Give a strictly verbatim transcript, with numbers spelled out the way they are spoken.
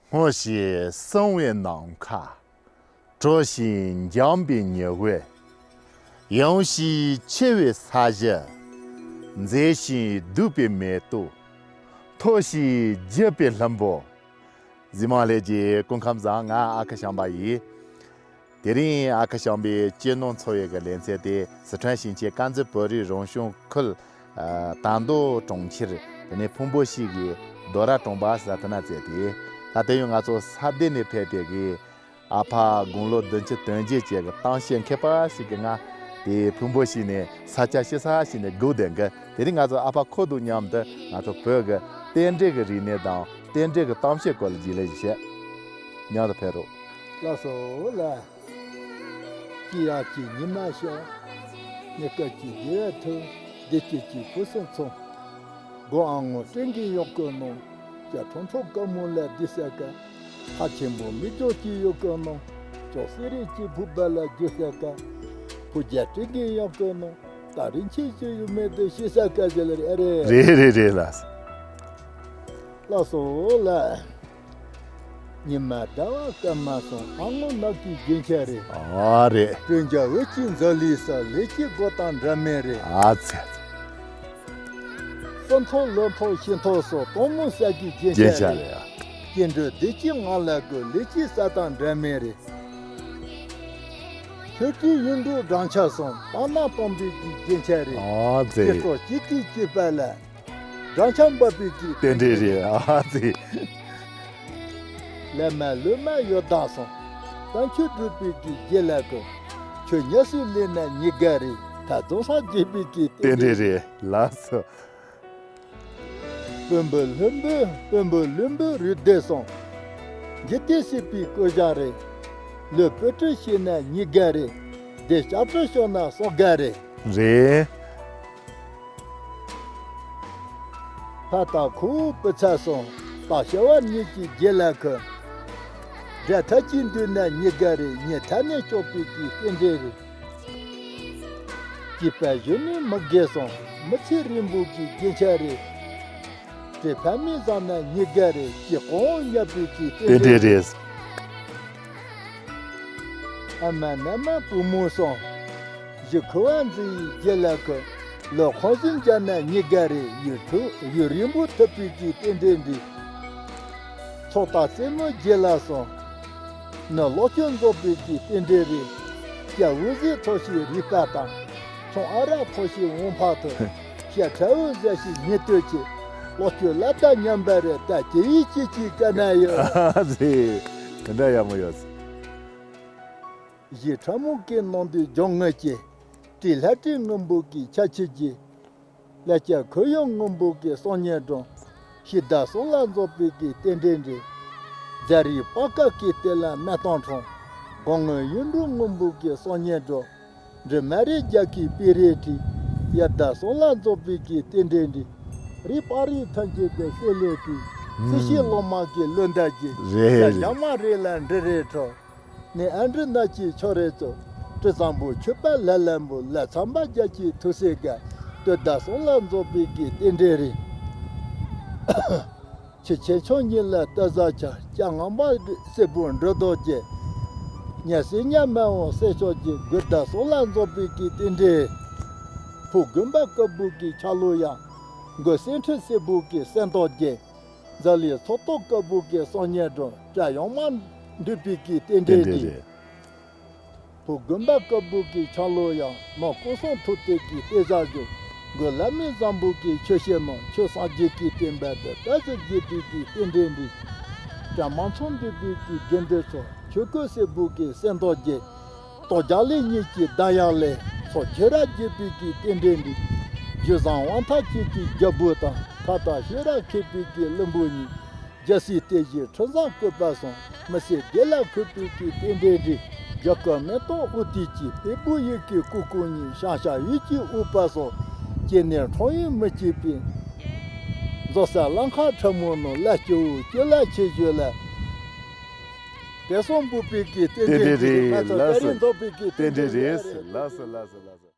སྔོ་ཞིང་བསིལ་བའི་ནམ་མཁའ། དྲོ་ཞིང་འཇམ་པའི་ཉི་འོད། ཡངས་ཤིང་ཆེ་བའི་ས་གཞི། མཛེས་ཤིང་སྡུག་པའི་མེ་ཏོག། མཐོ་ཞིང་རྒྱས་པའི་ལྷུན་པོ། གཟིགས་མང་ལྷན་རྒྱས་སྐུ་ཁམས་བཟང་། ང་ཨ་ཁུ་བྱམས་པ་ཡིན། དེ་རིང་ཨ་ཁུ་བྱམས་པའི་སྤྱི་ནོར་འཚོ་བའི་གི་ལེ་ཚན་དེ་སི་ཁྲོན་ཞིང་ཆེན་དཀར་མཛེས་བོད་རིགས་རང་སྐྱོང་ཁུལ། ཨ། དར་མདོ་གྲོང་ཁྱེར། དེ་ནས་ཕུང་པོ་ཤིས་ཀྱི་རྡོ་ར་གྲོང་པ་ཟེར་དེ་ན་བཙལ་ཏེ། ད་དེ་ཡང་ང་ཚོ་ས་སྡེ་ནས་ཕེབས་པའི་གི་ཨ་ཕ་དགུང་ལོ་བདུན་ཅུ་དོན་བརྒྱད་ཅན་གྱི་གཏམ་བཤད་མཁས་པ་ཞིག་གིས་ང་དེ་ཕུང་པོ་ཤིས་ནས་ས་ཆ་ཤི་ས་ཞིག་ནས་སྒུག་བསྡད་གི། དེ་རིང་ང་ཚོ་ཨ་ཕ་ཁོ་དང་མཉམ་དུ་ང་ཚོ་བོད་ཀྱི་རྟེན་འབྲེལ་གྱི་རིག་གནས་དང་རྟེན་འབྲེལ་གྱི་གཏམ་བཤད་སྐོར་ལ་རྒྱུས་ལོན་ཞིག་བྱེད། མཉམ་དུ་ཕེབས་རོགས། ལགས་སོ་ལགས། སྐྱིད་ཡག་གི་ཉི་མ་ཤར། ཉི་དཀར་གྱི་དགེ་བའི་མཐུ། བདེ་སྐྱིད་ཀྱི་ཕུན་སུམ་ཚོགས། སྒོ་ཨ་སྔོ་སྤྲིན་གྱི་གཡོག་གོ་ནོ། བྱ་ཁྲོམ་ཁྲོམ་དཀར་མོ་ལ་བསྡད་ས་ཀ། ཧ་ཆེན་པོ་མི་ལྕོག་གི་གཡོག་གོ་ནོ། ཅོག་སེ་རེ་གྱི་བུ་བ་ལ་རྒྱུ་ས་ཀ། བུ་རྒྱ་སྤྲིན་གྱི་གཡོག་གོ་ནོ། ད་རིན་ཆེན་ཞུ་ཡུ་མེད་དུ་ཤི་ས་ཀ་ཟེར་ལ་རེད། ཨ་རེད། རེད་རེད་རེད་ལགས། ལགས་སོ་ལགས། ཉི་མ་ཟླ་བ་སྐར་མ་སོང་། ཨ་སྔོ་ནགས་ཀྱི་རྒྱན་ཆ་རེད། ཨ་རེད། སྤྲིན་བྱ་འོད་ཀྱི་འཛམ་གླིང་ས། ལས་ཀྱི་སྒོ་དང་འདྲ་མེད་རེད། ཨ་ཙི། སྲིན་ཐོག་ལོ་ཐོག་ཤིང་ཐོག་སོགས། སྟོན་མོ་ས་གི་རྒྱན་ཆ་རྒྱན་ཆ་རེད། རེད། སྐྱེ་འགྲོ་བདེ་སྐྱིད་ངང་ལ་དགོས། ལས་ཀྱི་ས་དང་འདྲ་མེད་རེད། ཆོས་ཀྱི་ཡུལ་འགྲོ་སྦྲང་ཆར་སོང་། སྤང་ནགས་སྟོན་པའི་གི་རྒྱན་ཆ་རེད། ཨ་ཙི། སྤྱི་ཚོགས་སྤྱི་གི་སྐྱིད་པ་ལ། སྦྲང་ཆར་འབབ་པའི་གི་རྟེན་འབྲེལ་རེད། ཨ་ཙི། ལས་མ་ལུས་མ་ཡོད་དག་སོང་། བསྟན་ཆོས་སྒྲུབ་པའི་གི་རྒྱལ་ལ་ཀུན། ཆོས་ཉམས་སུ་ལེན་ན་ཉེས་དགའ་རེད། ད་རྫོང་སར་འགྱེད་པའི་གི་རྟེན་འབྲེལ་རེད། ལགས་སོ། བོན་པོ་ལྷུན་པོ་བོན་པོ་ལྷུན་པོ་རུ་སྡེ་སོང་། འཇིག་རྟེན་སྲིད་པའི་བཀོད་བཞག་རེད། ལུས་སྤོས་སྤྲུལ་ཤེས་ན་ཉེས་དགའ་རེད། བདེ་ལྕག་སྤྲུལ་ཤོར་ན་སྲོག་དགའ་རེད། རེད། ཕ་དང་ཁུ་བོ་བུ་ཚ་སོང་། སྟག་ཤ་བ་གཉིས་ཀྱི་རྒྱལ་ལ་ཁུ། དགྲ་ཐབས་ཀྱིས་འདུལ་ན་ཉེས་དགའ་རེད། ཉེས་ཐབས་ནས་སྐྱོབ་པའི་གི་རྟེན་འབྲེལ་རེད། སྐྱིད་པ་གཞོན་ནུའི་མི་དགེ་སོང་། མི་ཚེ་རིང་པོ་གི་རྒྱན་ཆ་རེད། བཀྲེས་ཕ་མས་བཟང་ན་ཉེས་དགའ་རེད། སྐྱིད་ཁོང་ཉར་པའི་གི་རྟེན་འབྲེལ་རེད། ཨ་མ་ན་མ་བུ་མོ་སོང་། གཞི་ཁུ་བ་འཛིན་ཡི་རྒྱལ་ལ་ཁུ། ལོ་ཁོང་ཟིན་རྒྱ་ན་ཉེས་དགའ་རེད། ཡུན་ཐུ་ཡུན་རིང་པོ་ཐུབ་པའི་གི་རྟེན་འབྲེལ་འདི། ཚོགས་དང་རྩེད་མོ་རྒྱལ་ལ་སོང་། ནི་ལོ་སྐྱོན་རྫོགས་པའི་གི་རྟེན་འབྲེལ་རེད། སྐྱ་འུ་ཟེ་ཐོ་ཤི་རིག་པ་དང་། ཆུང་ཨ་ར་ཐོ་ཤི་འོང་ཕ་ཐོ། ཤ་ཁྲ་འུ་ཟ་ཤི་ཉེ་ལྟོས་ཆེ། ལོ་སྐྱོན་ལ་ད་མཉམ་པ་རེད། ད་ཅི་ཡི་ཅི་ཅི་དཀའ་ན་ཡོད། ཨ་ཙི། དེ་འདྲ་ཡག་མོ་ཡོད། གཞི་ཁྲ་མོ་སྐེ་ནང་དུ་ལྗང་ངུ་སྐྱེ། སྤྲེལ་ལྷ་སྤྲེལ་སྔོན་པོ་གི་ཆ་ཆི་གྱི། ལ་སྐྱ་ཁོ་ཡང་སྔོན་པོ་གི་སང་ཉིན་འགྲོ། ཤི་ད་སོང་ལ་རྫོགས་པའི་གི་རྟེན་འབྲེལ་འདྲེ། རྫ་རིའི་པགས་ཀ་གི་སྟེང་ལ་མེ་སྟོང་འཁྲུངས། སྒོ་ངའི་ཡུལ་འགྲོ་སྔོན་པོ་གི་སང་ཉིན་འགྲོ། འབྲི་མ་རེད་རྒྱ་གི་པི་རེ་ཏི། ཡ་ད་སོང་ལ་རྫོགས་པའི་གི་རྟེན་འབྲེལ་འདྲེ། རི་པགས་རི་ཐང་ཆེན་གི་སེ་ལེ་ཏི། སྲི་ཤི་ལོ་མ་གི་ལོ་འདབ་ཀྱི། རེད། ཡ་རྒྱ་མ་རེད་ལ་འབྲི་རེད་ཁྲོ། ནས་ཨ་འབྲུ་ན་ཅི་ཆོ་རེ་ཙོ། དྲི་བཟང་པོ་ཆུ་པ་ལ་ལ་འབུ་ལ་ཚང་པ་རྒྱ་ཆེ་ཐུགས་སྲས་དགའ། སྟོད་ཟླ་སོང་ལ་རྫོགས་པའི་གི་རྟེན་འབྲེལ་རེད། ཆུ་ཆེན་ཆུང་གཉིས་ལ་སྟ་ཟ་ཆ། སྐྱ་ངང་པ་སེར་པོ་འབྲུ་རྡོག་རྒྱས། ཉ་སེར་ཉ་མ་འོང་སེར་ཤོག་རྒྱས། དགུ་ཟླ་སོང་ལ་རྫོགས་པའི་གི་རྟེན་འབྲེལ། ཕོ་དགོན་པ་དཀར་པོ་གི་ཆ་ལོ་ཡང་། མགོ་སེར་ཁྲི་སེར་པོ་གི་སེར་མདོག་རྒྱས། འཛམ་གླིང་མཚོ་ཐོག་དཀར་པོ་གི་སང་ཉིན་འགྲོ། བཀྲ་ཡང་མ་འདུས་པའི་གི་རྟེན་འབྲེལ་རྟེན་འབྲེལ་རེད། རེད། བུ་དགོན་པ་དཀར་པོ་གི་ཆང་ལོ་ཡང་། མ་སྐུ་གསུང་ཐུགས་རྟེན་གི་རྟེན་བཞག་བཞུགས། མགོན་བླ་མའི་བཟང་པོ་གི་ཆོས་བཤད་གནང་། ཆོས་སངས་རྒྱས་ཀྱི་བསྟན་པ་འདི་ད་ཚེ་རྒྱས་པའི་གི་རྟེན་འབྲེལ་འདི། བཀྲ་མ་མཚོ་འདུས་པའི་གི་དགེ་འདུན་ཚོ། ཆོས་སྐུ་སེར་པོ་གི་སེམས་རྟོགས་རྒྱས། རྟོགས་རྒྱ་ལས་ཉིད་ཀྱི་གདངས་དབྱངས་ལས། ཚོགས་ཆོས་ར་རྒྱས་པའི་གི་རྟེན་འབྲེལ་འདི། རྒྱུ་བཟང་དབང་ཐང་ཅན་གྱི་རྒྱལ་པོ་དང་། ཐ་དང་ཤེས་རབ་མཁས་པའི་གི་བློན་པོ་གཉིས། རྒྱལ་སྲིད་རྟེན་གཞི་ཁྲི་བཟང་བཀོད་པ་སོང་། མི་སེར་བདེ་ལ་འཁོད་པའི་གི་རྟེན་འབྲེལ་འདི། རྒྱ་གར་མེ་ཏོག་དབུ་ཐིག་གི་དཔལ་བུ་ཡི་གི་སྐུ་ཁུང་གཉིས། ཤང་ཤ་ཡུལ་གྱི་དབུ་པ་སོགས། སྐྱེ་གནས་འཁྲུངས་ཡུལ་མི་གཅིག་པའི། རྫོགས་ས་ལམ་ཁ་ཁྲ་མོ་ནང་། ལ་སྐྱེ་བོ་སྐྱེ་ལ་ཆེ་བརྗོད་ལ། དེ་སོང་འབུལ་པའི་གི་རྟེན་འབྲེལ་རེད། ང་ཚོ་ད་རིང་རྫོགས་པའི་གི་རྟེན་འབྲེལ་རེད། ལགས་སོ་ལགས་སོ་ལགས་སོ།